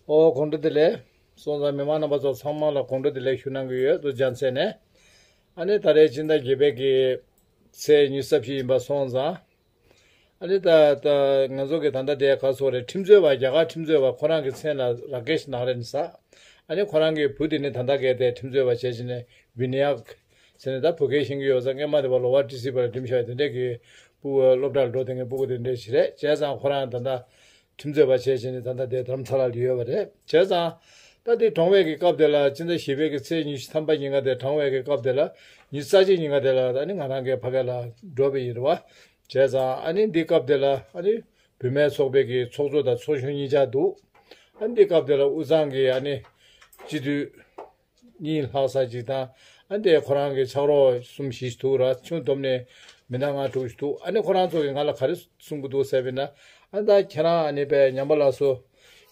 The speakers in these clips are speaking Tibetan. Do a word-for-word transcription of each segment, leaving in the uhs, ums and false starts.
ཨོ། དགོང་དྲོ་བདེ་ལེགས། སོང་ཙང་མི་མང་རྣམ་པ་ཚོ་ཚང་མ་ལ་དགོང་དྲོ་བདེ་ལེགས་ཞུ་གནང་གི་ཡོད་འདུག་རྒྱལ་མཚན་ནས། ཨ་ནི་ད་རེས་སྤྱི་ཟླ་བརྒྱད་པའི་གི་ཚེས་ཉི་ཤུ་རྩ་བཞི་ཡིན་པ་སོང་ཙང་། ཨ་ནི་ད་ད་ང་ཚོ་གི་ད་ལྟ་དེ་ག་སོ་རེད། ཁྲིམས་རྩོད་པ། རྒྱ་གར་ཁྲིམས་རྩོད་པ་ཁོ་རང་གི་མཚན་ལ་ར་ཀེཤ་ནག་རེ་ནི་ས། ཨ་ནི་ཁོ་རང་གི་བུ་དེ་ནི་ད་ལྟ་གལ་ཏེ་ཁྲིམས་རྩོད་པ་བྱས་ཕྱིན་ནས་བི་ནི་ཡག་ཟེར་ནས་ད་བོད་སྐད་ཤེས་ཀྱི་ཡོད་ས། སྔས་མ་དེ་བ་ལོ་ཝར་ཊི་སི་པ་ལ་འགྲིམ་ཤག་དེ་འདྲས་ཀྱི་སྤུ་གུ་སློབ་གྲྭ་ལ་འགྲོ་དེ་ངའི་སྤུ་གུ་དེ་འདྲས་ཞིག་རེད། བྱས་ཙང་ཁོ་རང་ད་ལྟ་ཁྲིམས་རྩོད་པ་བྱས་ཕྱིན་ནས་ད་ལྟ་དེ་དྷ་རམ་ས་ལ་ལ་ཡོད་པ་རེད། བྱས་ཙང་ད་དེ་གྲོངས་པའི་གི་སྐབས་དེ་ལ་སྤྱི་ཟླ་བཞི་པའི་གི་ཚེས་ཉི་ཤུ་ཐམ་པ་ཉིན་ཀ་དེ་གྲོངས་པའི་གི་སྐབས་དེ་ལ་ཉི་ཤུ་རྩ་གཅིག་ཉིན་ཀ་དེ་ལ་ཨ་ནི་ང་རང་གི་ཕ་གི་ལ་འགྲོ་བ་ཡིན་རེད་བ། བྱས་ཙང་ཨ་ནི་འདི་སྐབས་དེ་ལ་ཨ་ནི་བུད་མེད་ཚོགས་པའི་གི་ཚོགས་གཙོ་དང་ཚོགས་གཞོན་གཉིས་ཆ་འདུག་ཨ་ནི་འདི་སྐབས་དེ་ལ་དབུས་གཙང་གི་ཨ་ནི་སྤྱི་འཐུས་གཉིས་ལྷག་ས་ཅིག་དང་། ཨ་ནི་དེ་ཁོ་རང་གི་ཕྱག་རོགས་གསུམ་བཞི་ཞིག་འདུག་ར། ཆུང་བསྡོམས་ནས་མི་སྣ་ལྔ་དྲུག་ཞིག་འདུག་ཨ་ནི་ཁོ་རང་ཚོ་གིས་ང་ལ་ག་རེ་གསུང་གི་འདུག་ཟེར་བས་ན། ཨ་ད་ཁྱེད་རང་ཨ་ནི་པའི་ཉམས་པ་ལགས་སོ་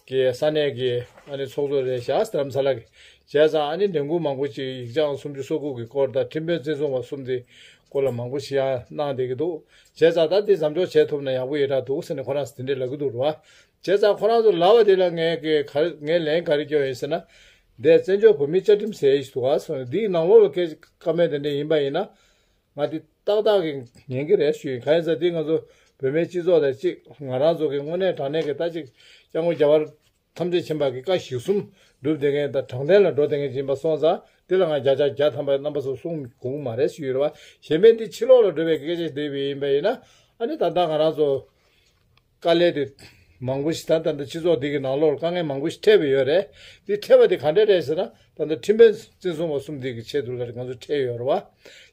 གི་ས་གནས་ཀྱི་ཨ་ནི་ཚོགས་གཙོ་རེད་ཤག་རྡ་རམ་ས་ལ་གི། བྱས་ཙང་ཨ་ནི་ལས་འགུལ་མང་པོ་ཅིག་ཡིག་ཆ་སུམ་ཅུ་སོ་དགུ་གི་སྐོར་དང་ཁྲིམས་དཔོན་བཙོན་བཟུང་བ་གསུམ་དེ་སྐོར་ལ་མང་པོ་ཞིག་ཡང་གནང་བསྡད་ཀྱི་འདུག་བྱས་ཙང་ད་དེ་མཚམས་འཇོག་བྱེད་ཐུབ་ན་ཡག་པོ་ཡོད་དྲ་འདུག་ཟེར་ནས་ཁོ་རང་ཚོ་དེ་འདྲས་ལབ་ཀྱི་འདུག་ར་བ། བྱས་ཙང་ཁོ་རང་ཚོ་ལབ་པ་དེ་ལ་ངས་ཀྱི་ག་རེ་ངས་ལན་ག་རེ་སྐྱོན་ཡོད་ཟེར་ན། དེ་བཙན་བྱོལ་བོད་མིའི་བཅའ་ཁྲིམས་ཟེར་ཡས་ཞིག་འདུག་ག་སོང་། འདིའི་ནང་ལོགས་ལ་སྐད་བཀའ་མོལ་དེ་འདྲས་ཡིན་པ་ཡིན་ན། ང་དེ་ཏག་ཏག་གི་ཉན་གི་རེད་ཞུ་ཡིན། གང་ཡིན་ཟེར་དེ་ང་ཚོ་བོད་མིའི་སྤྱི་ཚོགས་དང་གཅིག་ང་རང་ཚོ་གི་དངོས་གནས་དྲང་གནས་ཀྱི་ད་ཅིག་སྐྱབས་མགོན་རྒྱལ་བ་ཐམས་ཅད་མཁྱེན་པ་གི་བཀའ་བཞི་གསུམ་སྒྲུབ་བསྡད་མཁན་དང་དྲང་བདེན་ལ་འགྲོ་བསྡད་མཁན་ཅིག་ཡིན་པ་སོང་ཙང་། དེ་ལ་ང་བརྒྱ་ཆ་བརྒྱ་ཐམ་པ་རྣམ་པ་ཚོ་གསུང་དགོས་མ་རེད་ཞུ་ཡོད་རེད་བ། གཞན་ཕན་འདི་ཕྱི་ལོགས་ལ་འགྲོ་བའི་སྐད་ཆ་བསྡད་པ་ཡིན་པ་ཡིན་ན། ཨ་ནི་ད་ལྟ་ང་རང་ཚོ་དཀའ་ལས་དེ་མང་པོ་ཞིག་ད་ད་ལྟ་སྤྱི་ཚོགས་འདི་གི་ནང་ལོགས་ལ་དཀའ་ངལ་མང་པོ་ཞིག་འཕྲད་པ་ཡོད་རེད། དེ་འཕྲད་པ་དེ་ག་འདྲས་རེད་ཟེར་ན། ད་ལྟ་ཁྲིམས་དཔོན་བཙོན་བཟུང་བ་གསུམ་འདི་གི་ཆེད་དུ་ལ་ང་ཚོ་འཕྲད་ཡོད་རེད་བ། བྱས་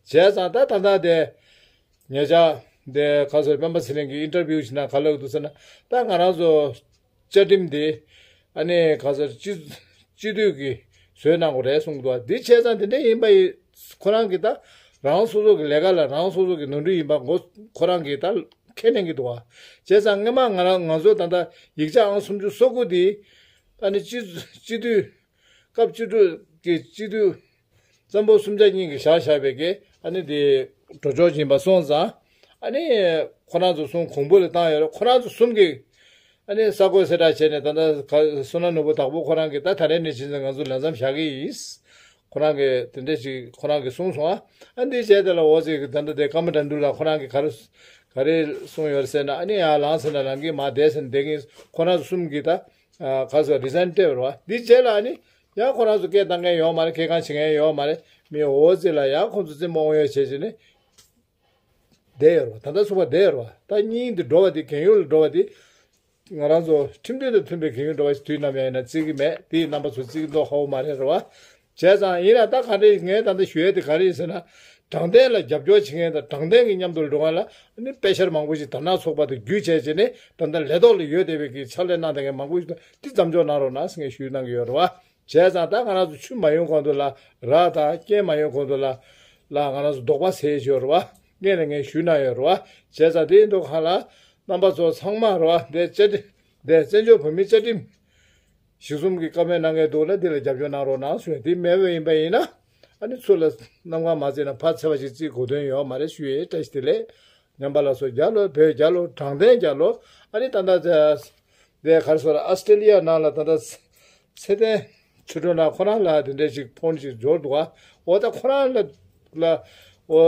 ཙང་ད་ད་ལྟ་དེ། ཉེ་ཆར་དེ་ག་ཚོད་སྤེན་པ་ཚེ་རིང་གིས་ཨིན་ཊར་བིའུ་ཞིག་ནང་ག་ལབ་འདུག་ཟེར་ན། ད་ང་རང་ཚོ་བཅའ་ཁྲིམས་དེ་ཨ་ནི་ག་ཚོད་སྤྱི་སྤྱི་འཐུས་ཀྱིས་བཟོས་གནང་དགོས་རེད་གསུངས་འདུག་འདི་བྱས་ཙང་དེ་འདྲ་ཡིན་པ་ཡིན། ཁོ་རང་གིས་ད་རང་སོ་སོ་གི་ལས་ཀ་ལ་རང་སོ་སོ་གི་ནོར་འཁྲུལ་ཡིན་པ་མགོ་ཁོ་རང་གིས་ད་ཁས་ལེན་གྱི་འདུག་བ། བྱས་ཙང་སྔོན་མ་ང་རང་ང་ཚོ་ད་ལྟ་ཡིག་ཆ་ཨང་སུམ་ཅུ་སོ་དགུ་དེ་ཨ་ནི་སྤྱི་སྤྱི་འཐུས། སྐབས་བཅུ་དྲུག་གི་སྤྱི་འཐུས་གཙང་པོ་གསུམ་ཆ་གཉིས་ཀྱིས་བཞག་བཞག་པའི་གི་ཨ་ནི་དེ་གྲོས་ཆོད་ཡིན་པ་སོང་ཙང་། ཨ་ནི་ཁོ་རང་ཚོ་གསུམ་གོང་བུ་ལ་བཏང་ཡོད་རེད། ཁོ་རང་ཚོ་གསུམ་གྱིས་ཨ་ནི་ས་བགོས་གསལ་བསྒྲགས་བྱས་ནས། ད་ལྟ་ག་བསོད་ནམས་ནོར་བུ་དྭགས་པོ་ཁོ་རང་གིས་ད་ད་རེས་ནས་བྱས་ཙང་ང་ཚོ་ལས་མཚམས་བཞག་གི་ཡིན། ཁོ་རང་གིས་དེ་འདྲས་ཅིག་ཁོ་རང་གིས་གསུངས་སོང་ཨ། ཨ་འདི་བྱས་དེ་ལ་འོ་ཙི་གི་ད་ལྟ་དེ་ཀརྨ་དགྲ་འདུལ་ལགས་ཁོ་རང་གིས་ག་རེ་ག་རེ་གསུངས་ཡོད་རེད་ཟེར་ན། ཨ་ནི་ཡར་ལངས་ཟེར་ན་ལངས་གི་མ། བསྡད་ཟེར་ན་བསྡད་གི། ཁོ་རང་ཚོ་གསུམ་གྱིས་ད། ཨ་ག་ཚོད་རི་ཛའིན་སྤྲད་པ་རེད་བ། འདི་རྗེས་ལ་ཨ་ནི་ཡང་ཁོ་རང་ཚོ་སྐད་བཏང་མཁན་ཡོད་མ་རེད། ཁེ་གང་བྱེད་མཁན་ཡོད་མ་རེད། མི་འོ་ཙི་ལ་ཡང་ཁོང་ཚོ་རྩེད་མོ་ཨོ་ཡོད་བྱས་བྱས་ནས་བསྡད་ཡོད་རེད་བ། ད་ལྟ་ཚུགས་པ་བསྡད་ཡོད་རེད་བ། ད་སྙིང་འདི་འགྲོ་བ་འདི་རྒན་ཡོལ་ལ་འགྲོ་བ་འདི་ང་རང་ཚོ་ཁྲིམས་དོན་དང་མཐུན་པའི་རྒན་ཡོལ་འགྲོ་བ་ཞིག་དུས་ནམ་ཡང་ཡིན་ན་བརྩི་གི་མེད། དེའི་རྣམ་པ་ཚོ་བརྩི་གི་མདོག་ཁ་པོ་མ་རེད་རེད་བ། བྱས་ཙང་ཡིན་ན་ད་ག་རེ་ངས་ད་ལྟ་ཞུ་ཡས་དེ་ག་རེ་ཡིན་ཟེར་ན། དྲང་བདེན་ལ་རྒྱབ་སྐྱོར་བྱེད་མཁན་དང་དྲང་བདེན་གྱི་མཉམ་དུ་འགྲོ་མཁན་ལ་ནི་དཔེ་ཆ་མང་པོ་ཞིག་དར་ནག་ཚོགས་པ་དང་བརྒྱུད་བྱས་བྱས་ནས་ད་ལྟ་ལས་ཐོག་ལ་ཡོད་བསྡད་པའི་གི་ཕྱག་ལས་གནང་བསྡད་མཁན་མང་པོ་ཞིག་དང་འདི་མཚམས་འཇོག་གནང་རོགས་གནང་ཟེར་ངས་ཞུས་གནང་གི་ཡོད་རེད་བ། བྱས་ཙང་ད་ང་རང་ཚོ་ཆུ་མ་ཡོང་གོང་དུ་ལ་ར་དང་རྐྱེན་མ་ཡོང་གོང་དུ་ལ་ལ་ང་རང་ཚོ་དོགས་པ་ཟེར་ཡས་ཡོད་རེད་བ། སྔས་ལ་ངས་ཞུས་གནང་ཡོད་རེད་བ། བྱས་ཙང་དེ་ཡིན་དུས་ཁ་ལ་རྣམ་པ་ཚོ་ཚང་མ་རེད་བ། འདས་བཅའ་ཁྲིམས་འདས་བཙན་བྱོལ་བོད་མིའི་བཅའ་ཁྲིམས་གཞི་གསུམ་གྱི་བཀའ་མོལ་གནང་མཁན་འདུག་ལ། འདི་ལ་རྒྱབ་སྐྱོར་གནང་རོགས་གནང་ཞུ་ཡ། འདི་མེད་པ་ཡིན་པ་ཡིན་ན་ཨ་ནི་ཚུར་ལ་གནམ་གང་མ་བརྩིས་ན་ཕར་འཚེ་བ་ཞིག་བརྩི་དགོས་དོན་ཡོད་མ་རེད་ཞུ་ཡས། བཀྲ་ཤིས་བདེ་ལེགས། ཉམས་པ་ལ་སོགས་རྒྱ་ལོ་བོད་རྒྱ་ལོ་དྲང་བདེན་རྒྱ་ལོ། ཨ་ནི་ད་ལྟ་དེ་ག་རེ་ཟེར། ཨ་སི་ཏྲེ་ལི་ཡ་ནང་ལ་ད་ལྟ་ཚེ་བརྟན་ཆོས་སྒྲོན་ལགས་ཁོ་རང་ལ་དེ་འདྲས་ཞིག་ཕོན་ཞིག་འབྱོར་འདུག་ག་འོ་ད་ཁོ་རང་ལ་ལ་འོ་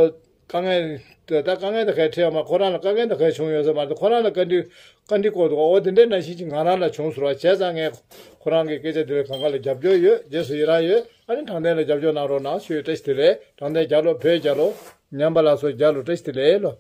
དཀའ་ངལ་ད་དཀའ་ངལ་ད་གས་འཕྲད་ཡོད་མ། ཁོ་རང་ལ་དཀའ་ངལ་ད་གས་བྱུང་ཡོད་ས་མ་རེད། ཁོ་རང་ལ་བཀའ་འདྲི་བཀའ་འདྲི་བསྐོར་འདུག་ག་འོ་དེ་འདྲའི་ནང་བཞིན་ཅིག་ང་རང་ལ་བྱུང་ཟེར་བ། བྱས་ཙང་ངས་ཁོ་རང་གི་སྐད་ཆ་དེ་ལ་གང་ག་ལ་རྒྱབ་སྐྱོར་ཡོད། རྗེས་སུ་ཡི་རང་ཡོད། ཨ་ནི་དྲང་བདེན་ལ་རྒྱབ་སྐྱོར་གནང་རོགས་གནང་ཞུ་ཡས། བཀྲ་ཤིས་བདེ་ལེགས། དྲང་བདེན་རྒྱ་ལོ་བོད་རྒྱ་ལོ། ཉམས་པ་ལ་སོགས་རྒྱ་ལོ། བཀྲ་ཤིས་བདེ་ལེགས་ལོ།